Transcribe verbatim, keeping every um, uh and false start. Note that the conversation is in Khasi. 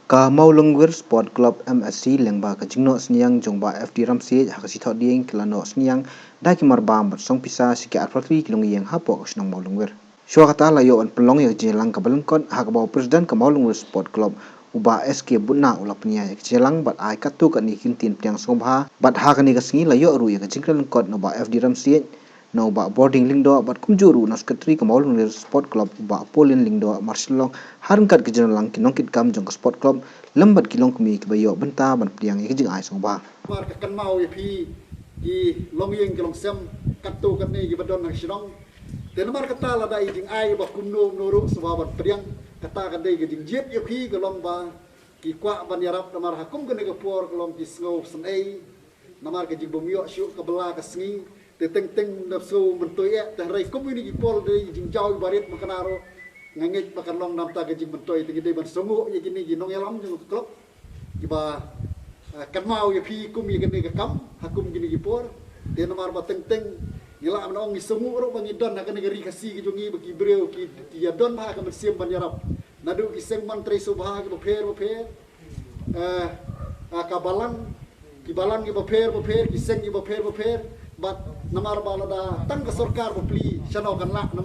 Ka Mawlungwir Sport Club M S C lyngba ka jingnoh synñiang jong Bah F D Ramsiej ha ka sngi Thohdieng ki la noh synñiang da ki marbam bad song pisa sha ki arphew tri ki longïing hapoh ka shnong Mawlungwir. Shuwa kata la ïoh ban pynlong ïa ka jingïalang kaba lyngkot ha kaba u President ka Mawlungwir Sport Club u Bah S K Butna u la pynïaid ïa ka jingïalang bad ai katto katne ki kyntien pdiang sngewbha bad ha kane ka sngi la ïoh ruh ïa ka jingkren lyngkot na u Bah F D Ramsiej, na u Bah Bording Lyngdoh bad kumjuh ruh na u Secretary ka Mawlungwir Sport Club u Bah Paulin Lyngdoh. Mar shu long ha ryngkat ka jingïalang ki nongkitkam jong ka Sport Club lem bad ki longkmie kiba ïoh bynta ban pdiang ïa ka jingai sngewbha. Namar ka kynmaw ïa phi ki longïing ki longsem katto katne kiba don ha shnong. Te namar kata lada i jingai ba kumno kumno ruh sngewbha ban pdiang, kata ka dei ka jingjied ïa phi ka long ba ki kwah ban ïarap namar ha kum kane ka por ka long ki sngew synei. Namar ka jingbym ïoh shuh ka bylla ka sngi te teng teng da sngew myntoi eh, te hynrei kum ïa kine ki por dei jingjaw barit ma kane ruh nga ngeit ba kan long namar ka jingmyntoi. Te ngi dei ban sngew ïa kine ki nongïalam jong ka club kiba, eh, kynmaw ïa phi kum ïa kane ka kam ha kum kine ki por. Te namar ba teng teng ngi lah ban ong ngi sngew ruh ba ngi don ha kane ka ri Khasi ka jong ngi ba ki briew ki, ki ïa don ha ka mynsiem ban ïarap. Naduh ki seng mon trei sngewbha kiba pher ba pher, eh, ah, ka balang, ki balang kiba pher ba pher, ki seng kiba pher ba pher. Bad namar ba lada tang ka sorkar ba plie shano kan lah.